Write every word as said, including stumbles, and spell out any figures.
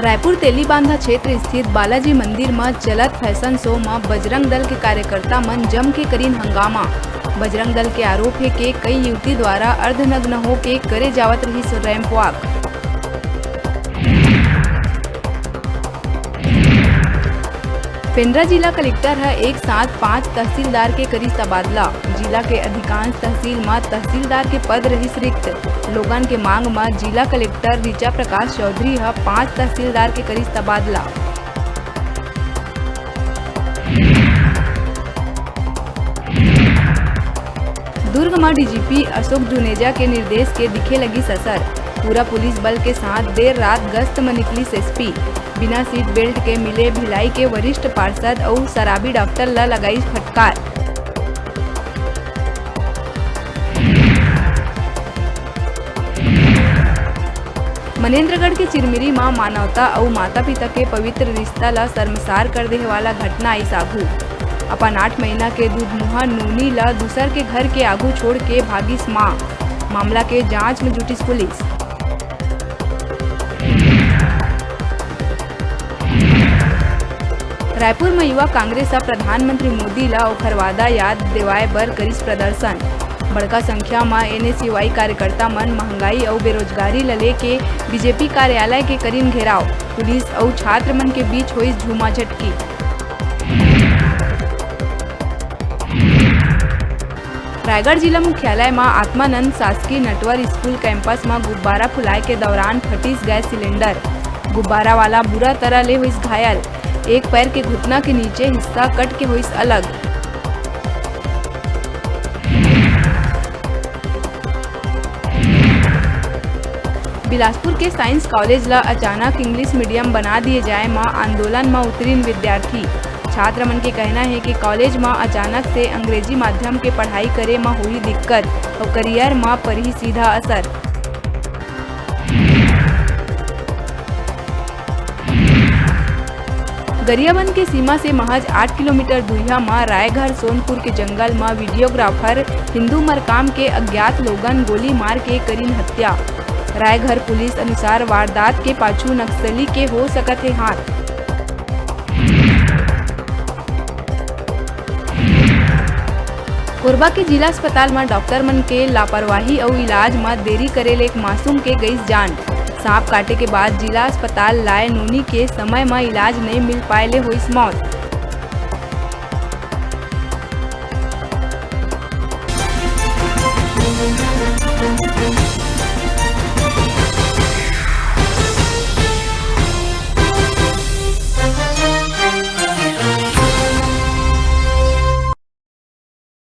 रायपुर तेलीबांधा क्षेत्र स्थित बालाजी मंदिर म चलत फैशन शो म बजरंग दल के कार्यकर्ता मन जम के करिन हंगामा। बजरंग दल के आरोप हे के कई युवती द्वारा अर्धनग्न होके करे जावत रहिस रैंप वॉक। पेंड्रा जिला कलेक्टर ह एक साथ पांच तहसीलदार के करिस तबादला। जिला के अधिकांश तहसील म तहसीलदार के पद रहिस रिक्त। लोगन के मांग म जिला कलेक्टर ऋचा प्रकाश चौधरी ह पांच तहसीलदार के करिस तबादला। दुर्ग म डीजीपी अशोक जुनेजा के निर्देश के दिखे लगिस असर। पूरा पुलिस बल के साथ देर रात गश्त म निकलिस एसपी। बिना सीट बेल्ट के मिले भिलाई के वरिष्ठ पार्षद अउ शराबी डॉक्टर ल लगाइस फटकार। मनेंद्रगढ़ के चिरमिरी म मानवता अउ माता-पिता के पवित्र रिश्ता ल शर्मसार कर देहे वाला घटना आइस आघू। अपन आठ महीना के दूधमुंहा नोनी ल दूसर के घर के आघू छोड़ के भागिस मां। मामला के जांच म जुटिस पुलिस। रायपुर म युवा कांग्रेस ह प्रधानमंत्री मोदी ल ओखर वादा याद देवाय बर करिस प्रदर्शन। बड़का संख्या म एनएसयूआई कार्यकर्ता मन महंगाई अउ बेरोजगारी ल लेके बीजेपी कार्यालय के करिन घेराव। पुलिस अउ छात्र मन के बीच होइस झूमा झटकी। रायगढ़ जिला मुख्यालय म आत्मानंद शासकीय नटवर स्कूल कैंपस म गुब्बारा फुलाए के दौरान फटिस गैस सिलेंडर। गुब्बारा वाला बुरा तरह ले होइस घायल। एक पैर के घुटना के नीचे हिस्सा कट के होइस अलग। बिलासपुर के साइंस कॉलेज ल अचानक इंग्लिश मीडियम बना दिए जाए म आंदोलन म उतरिन विद्यार्थी। छात्र मन के कहना हे कि कॉलेज म अचानक से अंग्रेजी माध्यम के पढ़ाई करे म होही दिक्कत अउ करियर म परही सीधा असर। गरियाबंद के सीमा से महज आठ किलोमीटर दूरिहा म रायघर सोनपुर के जंगल म वीडियोग्राफर हिंदू मरकाम के अज्ञात लोगन गोली मार के करिन हत्या। रायघर पुलिस अनुसार वारदात के पाछू नक्सली के हो सकत हे हाथ। कोरबा के जिला अस्पताल म डॉक्टर मन के लापरवाही अउ इलाज म देरी करे ले एक मासूम के गइस जान। सांप काटे के बाद जिला अस्पताल लाए नोनी के समय म इलाज नइ मिल पाए ले होइस मौत।